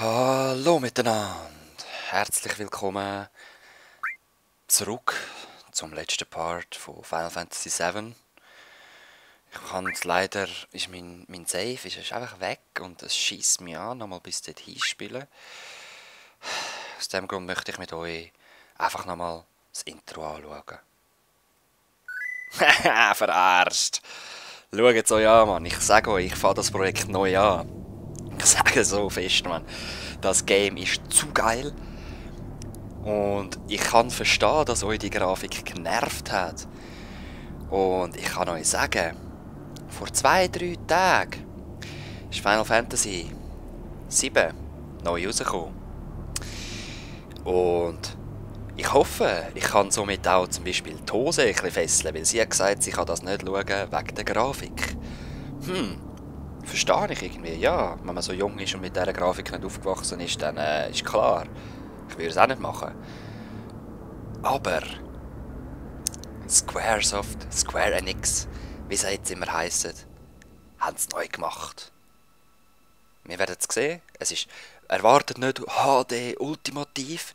Hallo miteinander, herzlich willkommen zurück zum letzten Part von Final Fantasy VII. Ich kann leider, ist mein Save ist einfach weg und es schießt mich an, nochmal bis dorthin spielen. Aus dem Grund möchte ich mit euch einfach nochmal das Intro anschauen. Haha, verarscht! Schaut euch an, Mann. Ich sage euch, ich fange das Projekt neu an. Ich sage so fest, Mann. Das Game ist zu geil. Und ich kann verstehen, dass euch die Grafik genervt hat. Und ich kann euch sagen, vor 2-3 Tagen ist Final Fantasy 7 neu rausgekommen. Und ich hoffe, ich kann somit auch zum Beispiel die Hose ein bisschen fesseln, weil sie hat gesagt, sie kann das nicht schauen wegen der Grafik. Verstehe ich irgendwie, ja. Wenn man so jung ist und mit dieser Grafik nicht aufgewachsen ist, dann ist klar. Ich würde es auch nicht machen. Aber Squaresoft, Square Enix, wie sie jetzt immer heissen, haben es neu gemacht. Wir werden es sehen. Es ist erwartet nicht HD ultimativ.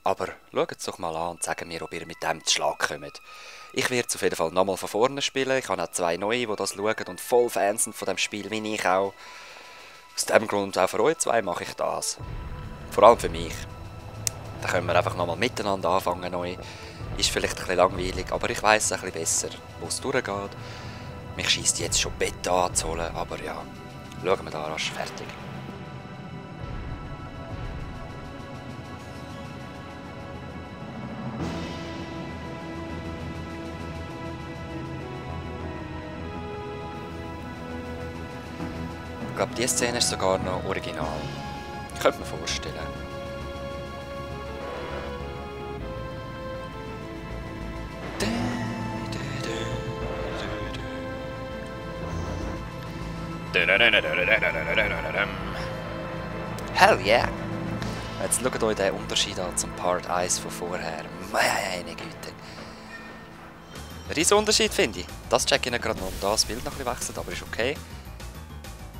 Aber schaut es doch mal an und sagt mir, ob ihr mit dem zu Schlag kommt. Ich werde es auf jeden Fall nochmal von vorne spielen. Ich habe auch 2 neue, die das schauen und voll Fans sind von dem Spiel, wie ich auch. Aus dem Grund, auch für euch 2 mache ich das. Vor allem für mich. Dann können wir einfach nochmal miteinander anfangen neu. Ist vielleicht ein bisschen langweilig, aber ich weiss ein bisschen besser, wo es durchgeht. Mich scheisst jetzt schon Beta anzuholen, aber ja, schauen wir da rasch fertig. Ich glaube, diese Szene ist sogar noch original. Ich könnte mir vorstellen. Hell yeah! Jetzt schaut euch den Unterschied an zum Part 1 von vorher. Meine Güte! Ein riesen Unterschied finde ich. Das check ich nicht gerade noch, das Bild noch ein bisschen wechselt, aber ist okay.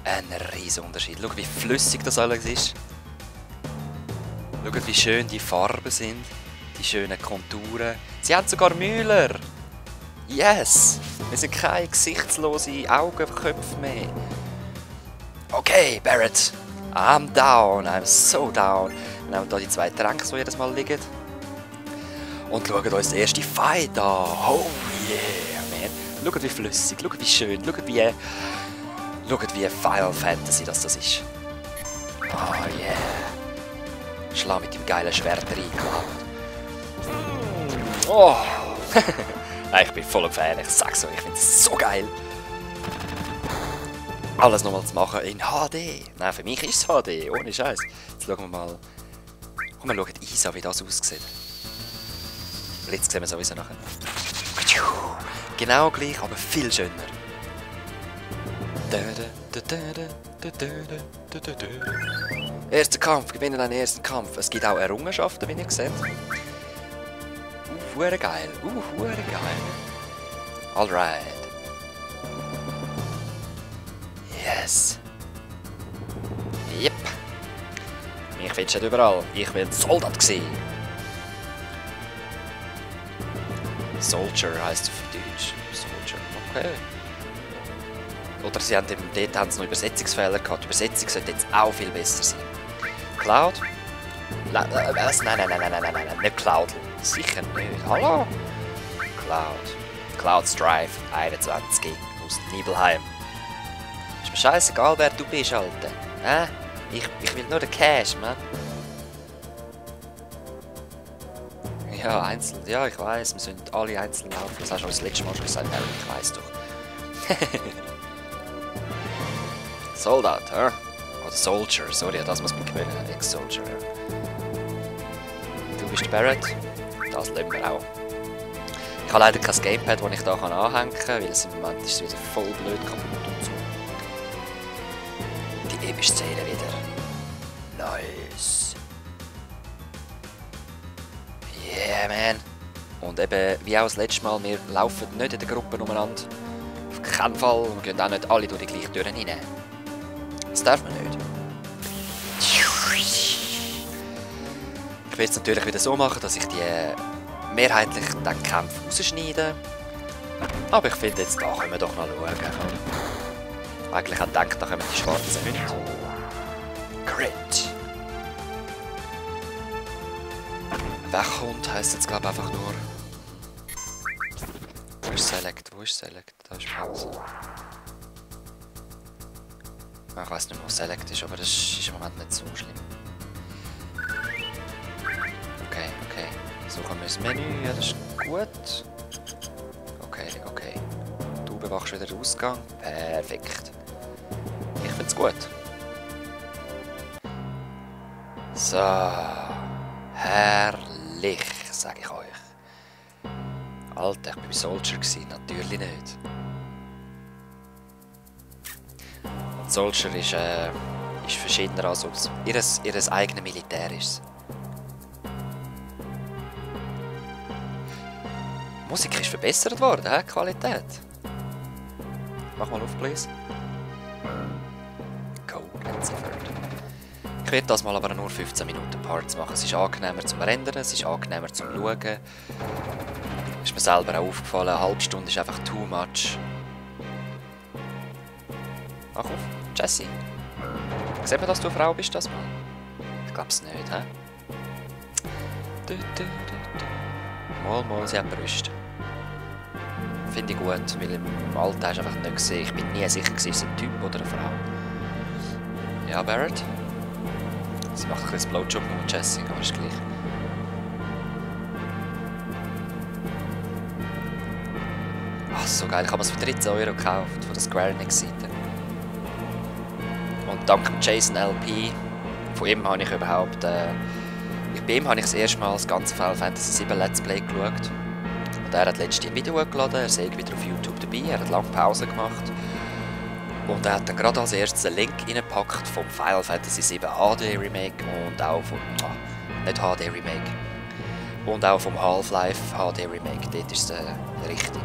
Ein riesen Unterschied. Schau, wie flüssig das alles ist. Schau, wie schön die Farben sind. Die schönen Konturen. Sie haben sogar Müller. Yes! Wir sind keine gesichtslose Augenköpfe mehr. Okay, Barret. I'm down. I'm so down. Wir nehmen hier die 2 Tränke, die jedes Mal liegen. Und schauen uns den ersten Fight an. Oh yeah, man. Schaut, wie flüssig. Schaut, wie schön. Schaut, wie Final Fantasy das ist. Oh yeah. Schlag mit dem geilen Schwert reingeklappt. Oh. Ich bin voll ein Fan, ich sag's euch, ich finde es so geil. Alles nochmal zu machen in HD. Nein, für mich ist es HD, ohne Scheiß. Jetzt schauen wir mal. Komm, wir schauen Isa, wie das aussieht. Jetzt sehen wir sowieso nachher. Genau gleich, aber viel schöner. Erster Kampf, gewinnen einen ersten Kampf. Es gibt auch Errungenschaften, wie ihr seht. Hure geil, hure geil. Alright. Yes. Yep. Mich findest du nicht überall. Ich will Soldat sehen. Soldier heisst es auf Deutsch. Soldier, okay. Oder sie haben dort haben sie noch Übersetzungsfehler gehabt. Die Übersetzung sollte jetzt auch viel besser sein. Cloud? Was? Nein, nicht Cloud. Sicher nicht. Hallo? Cloud Strife 21 aus Nibelheim. Ist mir scheißegal, wer du bist, Alter. Ich will nur den Cash, Mann. Ja, einzeln. Ja, ich weiss, wir sind alle einzeln laufen. Das hast du das letzte Mal schon gesagt. Ja, ich weiss doch. Soldat, hä? Oder Soldier, sorry, das muss man gewöhnen. Ex-Soldier, ja. Du bist Barret. Das lassen wir auch. Ich habe leider kein Gamepad, das ich hier anhängen kann, weil es im Moment ist es wieder voll blöd kaputt und so. Die Eberszene wieder. Nice. Yeah, man. Und eben, wie auch das letzte Mal, wir laufen nicht in der Gruppe umeinander. Auf keinen Fall. Wir gehen auch nicht alle durch die gleiche Tür rein. Das darf man nicht. Ich werde es natürlich wieder so machen, dass ich die mehrheitlich den Kämpfe rausschneide. Aber ich finde, jetzt da können wir doch noch schauen. Eigentlich habe ich gedacht, da kommen die schwarzen Hunde. Crit. Wegkommt heisst jetzt glaube ich einfach nur. Wo ist Select? Wo ist Select? Da ist Pause. Ich weiss nicht mehr, wo Select ist, aber das ist im Moment nicht so schlimm. Okay, okay. Suchen wir das Menü, ja das ist gut. Okay, okay. Du bewachst wieder den Ausgang. Perfekt. Ich find's gut. So. Herrlich, sage ich euch. Alter, ich war bei Soldier, natürlich nicht. Und Soldier ist verschiedener als uns. Ihres eigenes Militär ist. Die Musik ist verbessert worden, die Qualität. Mach mal auf, please. Go, let's effort. Ich werde das mal aber nur 15 Minuten Parts machen. Es ist angenehmer zum Rendern, es ist angenehmer zum Schauen. Ist mir selber auch aufgefallen, eine halbe Stunde ist einfach too much. Mach auf, Jessie. Sieht man, dass du eine Frau bist, das mal? Ich glaub's nicht, hä? Mal, sie hat Brüste. Finde ich gut, weil im Alter hast du einfach nicht gesehen. Ich bin nie sicher, ist es ein Typ oder eine Frau. Ja, Barrett? Sie macht ein bisschen Blowjob mit Jessie, aber ist gleich. Ach, so geil. Ich habe es für 13 € gekauft, von der Square Enix-Seite. Und dank Jason LP, von ihm habe ich überhaupt... bei ihm habe ich das erste Mal das ganze Final Fantasy VII Let's Play geschaut. Und er hat letztens ein Video hochgeladen, er sei wieder auf YouTube dabei, er hat lange Pause gemacht. Und er hat dann gerade als erstes einen Link reingepackt vom Final Fantasy VII HD Remake und auch vom... nicht HD Remake. Und auch vom Half-Life HD Remake, dort ist es richtig.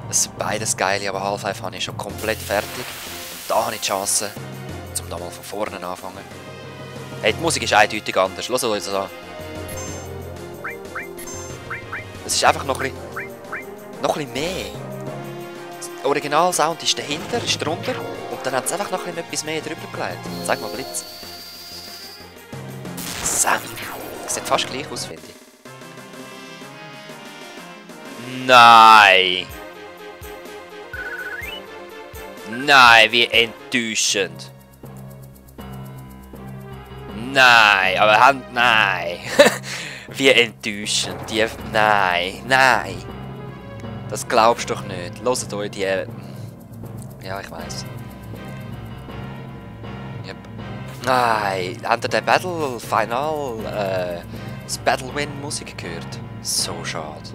Es sind beides geile, aber Half-Life habe ich schon komplett fertig. Da habe ich die Chance, um da mal von vorne anfangen. Hey, die Musik ist eindeutig anders, hört euch das an. Es ist einfach noch ein bisschen mehr. Der Originalsound ist dahinter, ist drunter und dann hat es einfach noch etwas mehr drüber gelegt. Sag mal Blitz. Sam. Sieht fast gleich aus, finde ich. Nein! Nein, wie enttäuschend. Nein, aber nein. Wie enttäuschend. Nein, nein. Das glaubst du doch nicht. Hört euch die... Ja, ich weiss. Yep. Nein, habt ihr den Battle Final... das Battle Win Musik gehört? So schade.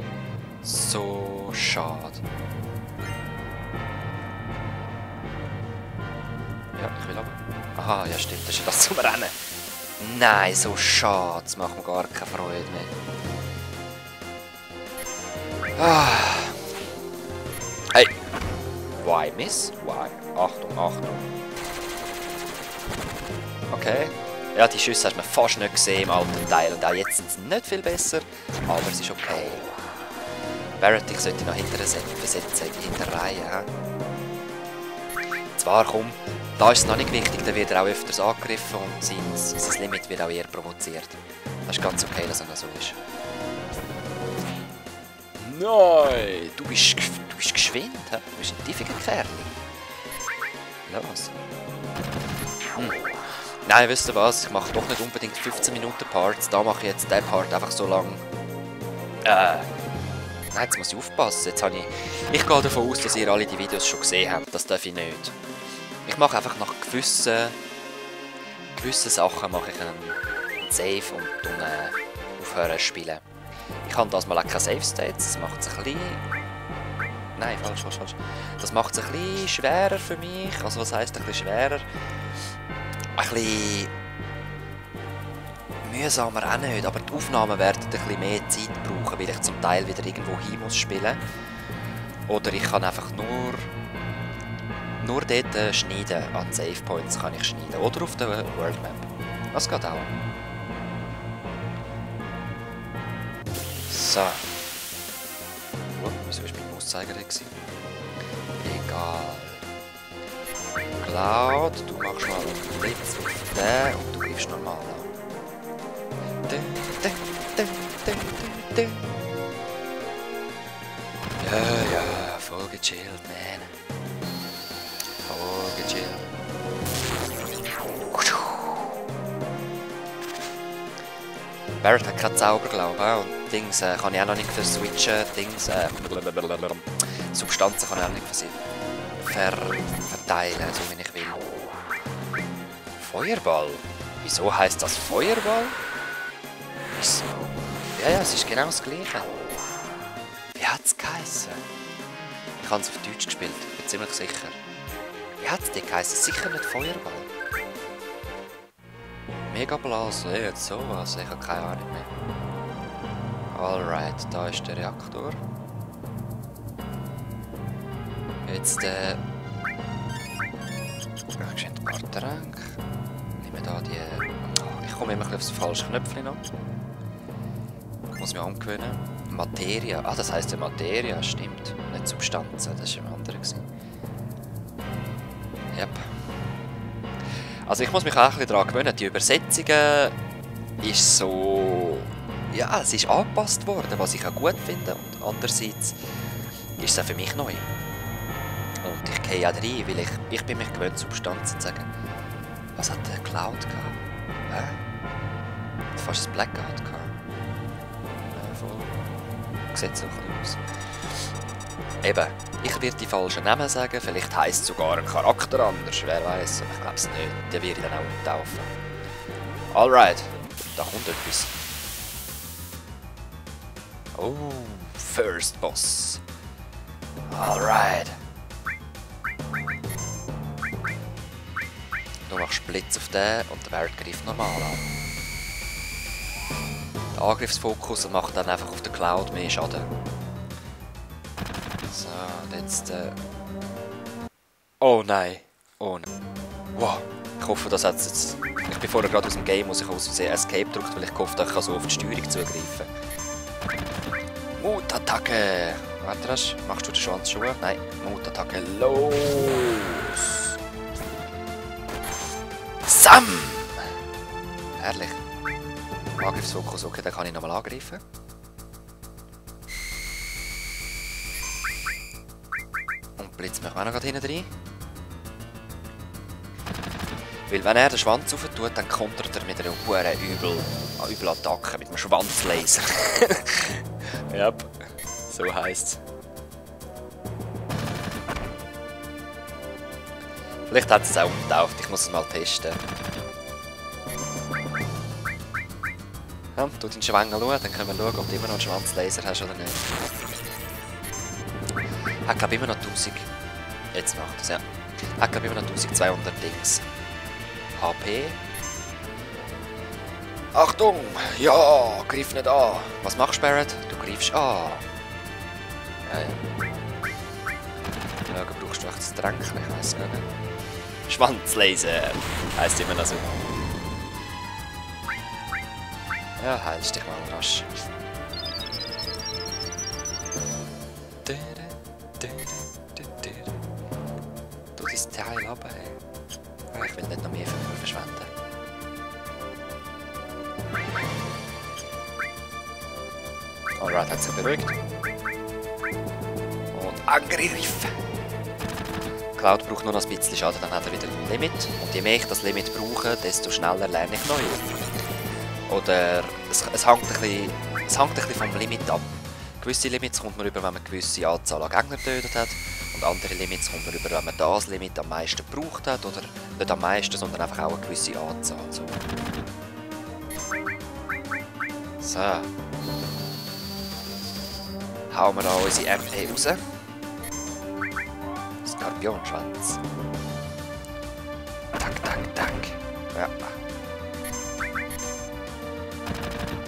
So schade. Ja, ich will aber... Aha, ja stimmt, das ist das zum Rennen. Nein, so schade, das macht mir gar keine Freude mehr. Ah. Hey! Why, Miss? Why? Achtung, Achtung. Okay. Ja, die Schüsse hast du fast nicht gesehen im alten Teil und auch jetzt sind sie nicht viel besser, aber es ist okay. Barrett, ich sollte noch hinter versetzen, hinter der Reihe. Zwar komm, da ist es noch nicht wichtig, da wird er auch öfters angegriffen und sein Limit wird auch eher provoziert. Das ist ganz okay, dass er noch so ist. Nein, du bist geschwind, he? Du bist ein tiefiger Kerl. Los. Nein, wisst ihr was, ich mache doch nicht unbedingt 15 Minuten Parts, da mache ich jetzt den Part einfach so lang. Nein, jetzt muss ich aufpassen, jetzt habe ich gehe davon aus, dass ihr alle die Videos schon gesehen habt, das darf ich nicht. Ich mache einfach nach gewissen Sachen mache ich einen Save und dann aufhören zu spielen. Ich habe das mal auch keine Save States, das macht es ein bisschen... Nein, falsch. Das macht es ein bisschen schwerer für mich, also was heisst ein bisschen schwerer? Ein bisschen mühsamer auch nicht, aber die Aufnahmen werden ein bisschen mehr Zeit brauchen, weil ich zum Teil wieder irgendwo hin muss spielen. Oder ich kann einfach nur dort schneiden, an Save Points kann ich schneiden. Oder auf der World Map. Das geht auch. So. Wieso ist mein Mauszeiger da gewesen? Egal. Cloud, du machst mal einen Blitz auf den und du greifst normal an. Ja, voll gechillt, man. Voll gechillt. Barret hat keinen Zauber, glaube ich, und Dings kann ich auch noch nicht verswitchen. Dings, Substanzen kann ich auch nicht verteilen, so wie ich will. Feuerball? Wieso heisst das Feuerball? Wieso? Ja, es ist genau das Gleiche. Wie hat es geheissen? Ich habe es auf Deutsch gespielt, bin ziemlich sicher. Wie hat es denn geheissen? Sicher nicht Feuerball. Megablase, jetzt sowas, ich habe keine Ahnung mehr. Alright, da ist der Reaktor. Jetzt ich ein paar Tränke. Nehme da die. Oh, ich komme immer auf das falsche Knöpfchen noch. Muss mich umgewöhnen. Materie. Ah, das heisst ja Materie, stimmt. Nicht Substanzen, das war ein anderer. Yep. Also ich muss mich auch ein bisschen daran gewöhnen. Die Übersetzungen ist so. Ja, es ist angepasst worden, was ich auch gut finde. Und andererseits ist es auch für mich neu. Und ich gehe auch rein, weil ich bin mich gewöhnt, Substanzen zu sagen. Was hat der Cloud gehabt? Hä? Fast ein Blackout gehabt. Ja, voll. Sieht so ein bisschen aus. Eben, ich werde die falschen Namen sagen, vielleicht heisst sogar ein Charakter anders, wer weiß, aber ich glaube es nicht. Den werde ich dann auch umtaufen. Alright, da kommt etwas. Oh, First Boss. Alright. Du machst Blitz auf den und der Welt greift normal an. Der Angriffsfokus macht dann einfach auf der Cloud mehr Schaden. So, und jetzt oh nein. Oh nein. Wow. Ich hoffe, das hat jetzt. Ich bin vorher gerade aus dem Game, muss ich aus Versehen Escape gedrückt, weil ich gehofft habe, ich kann so auf die Steuerung zugreifen. Mutattacke! Warte, machst du den Schwanz schon? Nein, Mutattacke, los! Sam! Herrlich. Angriffsfokus, okay, dann kann ich nochmal angreifen. Und blitzt mich auch noch hinten rein. Weil wenn er den Schwanz rauf tut, dann kontert er mit einer übel Attacke, mit einem Schwanzlaser. Yep, so heisst's. Vielleicht hat es auch umgetauft, ich muss es mal testen. Ja, tu deinen Schwengel schauen, dann können wir schauen, ob du immer noch einen Schwanzlaser hast oder nicht. Hat glaube immer noch 1000. Jetzt macht es, ja. Hat glaube immer noch 1200 Dings. HP. Achtung! Ja, greif nicht an! Was machst du, Barret? Du greifst an. Ja. Ja, brauchst du echt das Tränkchen? Ich weiss gar nicht. Schwanzlaser! Heisst immer noch so. Ja, heilst dich mal rasch. Du dein Teil ab, ey. Ich will nicht noch mehr verschwenden. Alright, hat sich beruhigt. Und Angriff! Cloud braucht nur noch ein bisschen Schaden, dann hat er wieder ein Limit. Und je mehr ich das Limit brauche, desto schneller lerne ich neu. Oder es hängt ein bisschen vom Limit ab. Gewisse Limits kommt man über, wenn man eine gewisse Anzahl an Gegnern getötet hat. Und andere Limits kommt man über, wenn man das Limit am meisten gebraucht hat. Oder nicht am meisten, sondern einfach auch eine gewisse Anzahl. So. Hauen wir da unsere MP raus. Skorpionschwanz. Tack, tack, tack. Ja.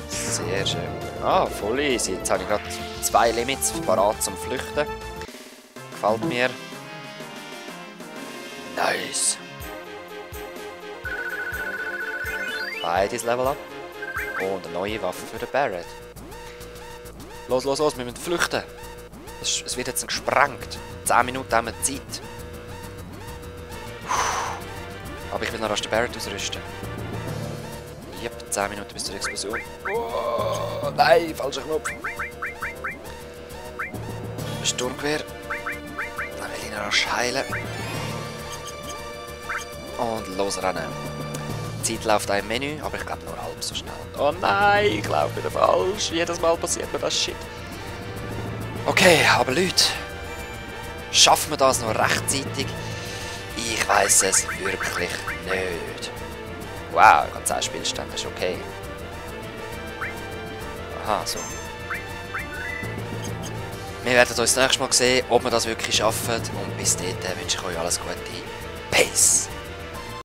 Sehr schön. Ah, voll easy. Jetzt habe ich gerade 2 Limits parat zum Flüchten. Gefällt mir. Nice. Beides Level up. Und eine neue Waffe für den Barret. Los, los, los, wir müssen flüchten. Es wird jetzt gesprengt. 10 Minuten haben wir Zeit. Aber ich will noch rasch den Barrett ausrüsten. Yep, 10 Minuten bis zur Explosion. Oh, nein, falscher Knopf. Sturmgewehr. Dann will ich ihn rasch heilen. Und losrennen. Die Zeit läuft auch im Menü, aber ich glaube nur halb so schnell. Oh nein, ich glaube wieder falsch. Jedes Mal passiert mir das Shit. Okay, aber Leute, schaffen wir das noch rechtzeitig? Ich weiss es wirklich nicht. Wow, ich habe 10 Spielstände, ist okay. Aha, so. Wir werden uns nächstes Mal sehen, ob wir das wirklich schaffen. Und bis dahin wünsche ich euch alles Gute. Peace!